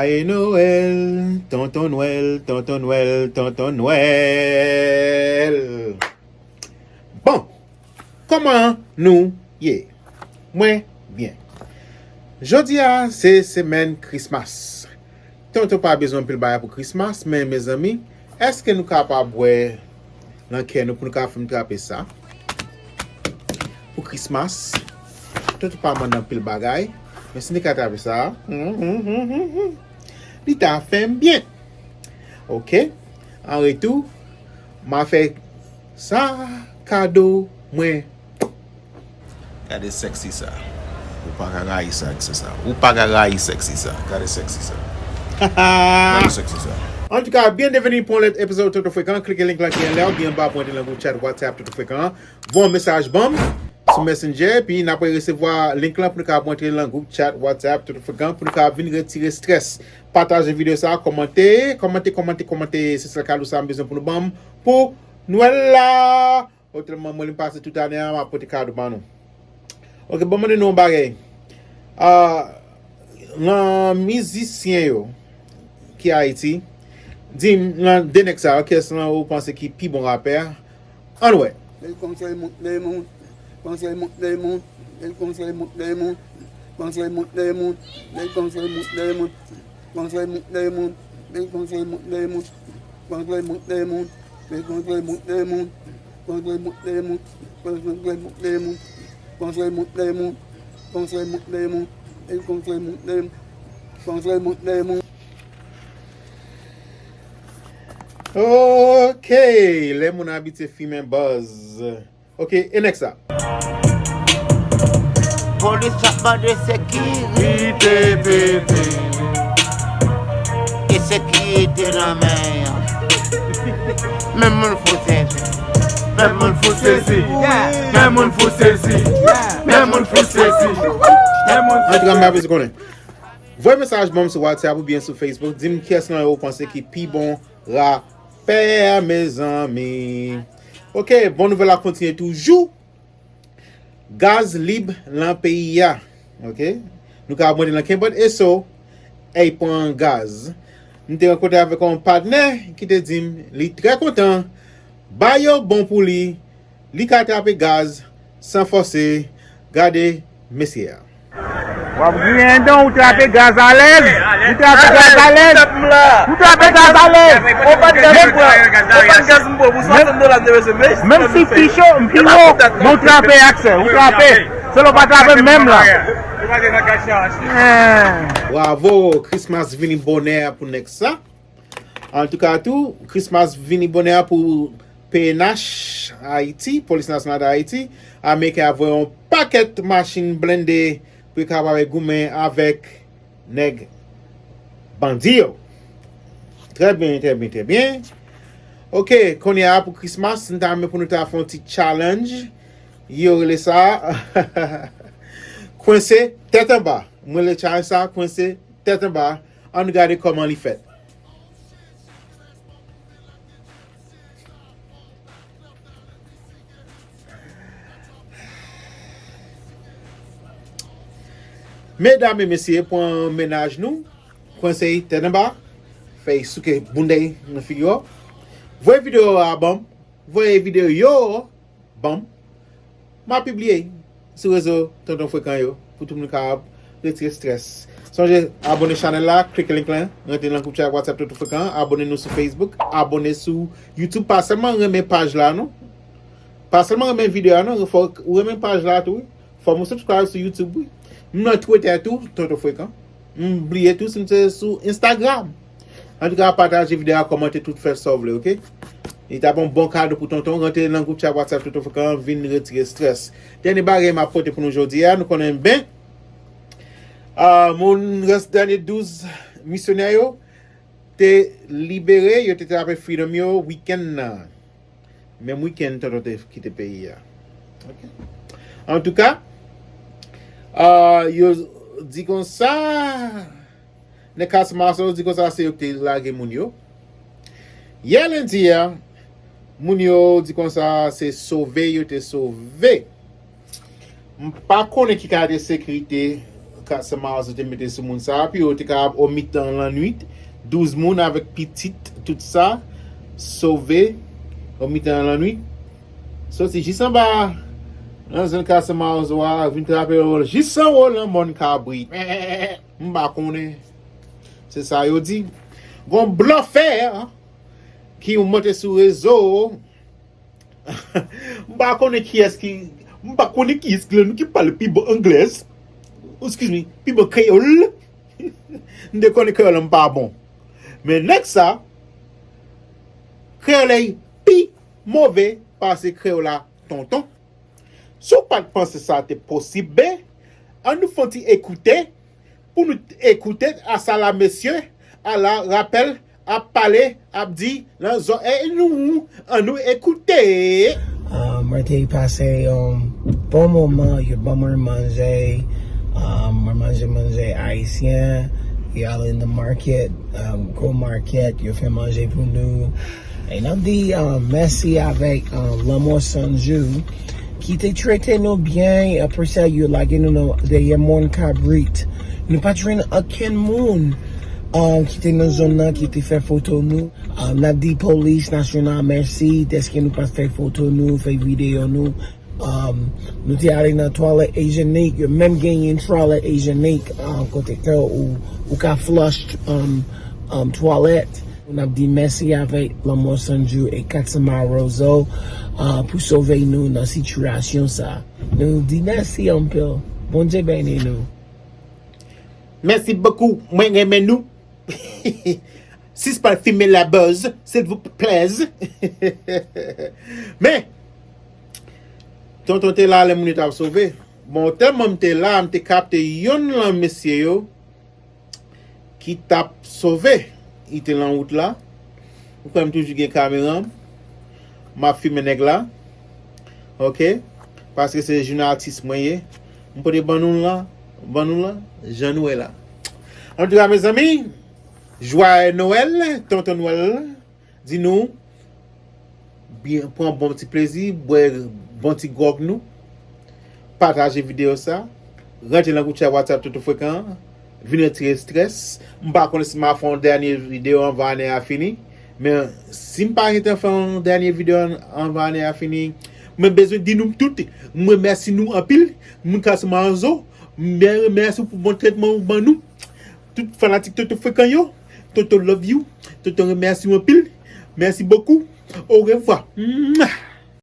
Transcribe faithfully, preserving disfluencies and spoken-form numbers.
E Nwèl, tonton Nwèl, tonton Nwèl, tonton Nwèl. Bon, kòman nou ye? Mwen byen. Jodi a se semèn Christmas. Tonton pa bezwen anpil bagay pou Christmas, men mezanmi, èske nou kapab wè nan kè nou pou nou ka fè m trape sa pou Christmas? Tonton pa mande anpil bagay, men si nou ka trape sa, li ta fè m byen. Oke? An retou, m a fè sa kado mwen. Gade sexy sa. Ou pa ka rayi sexy sa. Ou pa ka rayi sexy sa. Gade sexy sa. Gade sexy sa. Antouka, byenveni pou yon lòt epizòd Tonton Frekan. Klike link lan ki anlè, oubyen anba pou antre nan gwoup chat WhatsApp Tonton Frekan. Voye yon mesaj ban m sou Messenger, epi n ap resevwa link lan pou nou ka antre nan gwoup chat WhatsApp Tonton Frekan, pou nou ka vin retire strès. Pataje videyo sa, kòmante, kòmante, kòmante, kòmante. Se sèl kado sa m bezwen pou nou ban m pou Nwèl la. Otrèman, mwen, li pase tout ane a, m ap pote kado ban nou. Oke, bon, mande nou yon bagay. Ah, nan mizisyen yo ki Ayiti, di m, nan de nèg sa yo, kiyès nan ou panse ki pi bon rapè? Ann wè. Bèl konsèy mont lè moun. Konsèy mont lè moun. Bèl konsèy mont lè moun. Konsèy mont lè moun. Bèl konsèy mont lè moun. Konsèy mont lè moun. Bèl konsèy mont lè moun. Konsèy mont lè moun. Bèl konsèy mont lè moun. Konsèy mont lè moun. Konsèy mont lè moun. Konsèy mont lè moun. Konsèy mont lè moun. Bèl konsèy mont lè moun. Konsèy mont lè moun. Ok, lè moun abitye fimen buzz. Ok, e nèg sa? Polis ap mande sekirite, bebe. E sekirite nan men an. Men moun fou sezi. Men moun fou sezi. Men moun fou sezi. Men moun fou sezi. Men moun fou sezi. Antouka, m pa bezwen konnen. Voye mesaj ban m sou WhatsApp oubyen sou Facebook. Di m kiyès nan yo ou panse ki pi bon rapè, mezanmi. Ok, bon nouvèl la kontinye toujou. Gaz lib nan peyi a. Ok? Nou ka abòne nan Kenbòt Esso, ey pran gaz. M te rankontre avèk yon patnè ki te di m li trè kontan. Bay yo bon pou li. Li ka trape gaz san fòse. Gade mesye a. W ap griyen dan, ou trape gaz alèz. Ou trape gaz alèz. Ou trape gaz alèz. Ou pa t gaz m pran. Ou pa t gaz m pran. Pou swasann dola m te bezwen peye. Menm si pi cho, m pi wo, men w trape ak sè. Ou trape. Se lè w pa trape menm la. Bravo, Christmas vini bonè pou nèg sa. Antouka tou, Christmas vini bonè a pou P N H Ayiti, Polis Nasyonal d Ayiti. Ameriken ap voye yon pakèt machin blende pou yo kapab goumen avèk nèg bandi yo. Trè byen, trè byen, trè byen. Ok, kounye a pou Christmas, m ta renmen pou nou ta fè yon ti challenge. Yo rele sa kwense tèt anba. Mwen rele challenge sa kwense tèt anba. Ann gade kòman li fèt. Medam e mesye, pran mennaj nou, kwense y tèt anba, fè y souke bounda y nan figi w. Voye videyo a ban m, voye videyo yo ban m. M a pibliye sou rezo Tonton Frekan yo pou tout moun kapab retire strès. Sonje abòne chanèl la, klike link lan, rantre nan gwoup chat WhatsApp Tonton Frekan, abòne nou sou Facebook, abòne sou YouTube. Pa sèlman renmen paj la non. Pa sèlman renmen videyo a non, fò ou renmen paj la tou wi. Fò m ou subscribe sou YouTube wi. M nan Twitter tou, Tonton Frekan. M bliye tou si m se sou Instagram. Antouka, pataje videyo a, kòmante tout, fè sa w vle, oke? Li ta bon bon kado pou Tonton. Rantre nan gwoup chat WhatsApp Tonton Frekan, vin retire strès. Dènye bagay m ap pote pou nou jodi a, nou konnen byen. Ah, moun rès dènye douz misyonè yo te libere, yo te trape freedom yo wikenn nan. Menm wikenn Tonton te kite peyi a. Ok. Antouka, ah, yo di konsa, nèg Kasmason di konsa se yo ki te lage moun yo. Yè lendi a, moun yo di konsa se sove yo te sove. M pa konnen ki kalite sekirite Carson Mawozo te mete sou moun sa a, pi yo te kapab o mitan lannwit, douz moun avèk pitit, tout sa, sove o mitan lannwit, soti jis anba nan zòn Carson Mawozo a, vin trape yo jis anwo nan mòn kabrit. M pa konnen. Se sa yo di. Gon blòfè ki monte sou rezo. M pa konnen kiyès ki, m pa konnen kiyès ki nan nou ki pale pi bon anglè. Excuse me, pi bon kreyòl. M te konnen kreyòl m pa bon. Men nèg sa, kreyòl li pi move pase kreyòl la tonton. Si w pa t panse sa te posib, ben, ann nou fè yon ti ekoute, pou nou t-, ekoute a sa la mesye, a la rapèl, ap pale, ap di nan zòrèy nou, ann nou ekoute. Um, mwen te pase yon bon moman, yo ban mwen manje. Um, mwen manje manje ayisyen. We all in the market, um, go market, yo fè manje pou nou. E n ap di um, mèsi avèk um, Lanmò Sanjou ki te trete nou byen. Apre sa, yo lage nou nan dèyè mòn kabrit. Nou pa t jwenn okenn moun um, ki te nan zòn nan ki te fè foto nou. Um, n ap di polis nasyonal mèsi dèske nou pa t fè foto nou, fè videyo nou. Um, nou te ale nan twalèt ijyenik, yo menm genyen twalèt ijyenik um, kote ke ou, ou ka flush um, um, twalèt. N ap di mèsi avèk Lanmò Sanjou e Carson Mawozo uh, pou sove nou nan sitiyasyon sa. Nou di mèsi anpil. Bondye beni nou. Mèsi bokou, mwen renmen nou. Sispann fimen la buzz, silvouplè. Men, tonton te la lè moun yo t ap sove. Bon, tèlman m te la, m te kapte yonn lan mesye yo ki t ap sove. Li te lan wout la. Ou kwè m toujou gen kamera m? M ap fimen nèg la. Ok? Paske se jounalis mwen ye. M pote ban nou la, ban nou la, jan nou wè la. Antouka, mezanmi, jwaye Nwèl, tonton Nwèl, di nou, byen, pran bon ti plezi, bwè bon ti gwòg nou, pataje videyo sa, rantre nan gwoup chat WhatsApp Toto Frekan an, vin retire estrès. M pa konnen si m a fè yon dènye videyo anvan ane a fini, men si m pa gentan fè yon dènye videyo an-, anvan ane a fini, mwen bezwen di nou tout, m remèsi nou anpil, moun Carson Mawozo, m byen remèsi w pou bon tretman ou ban nou. Tout fanatik Toto Frekan yo, Toto love you, Toto remèsi w anpil, mèsi bokou, orevwa. Mwah!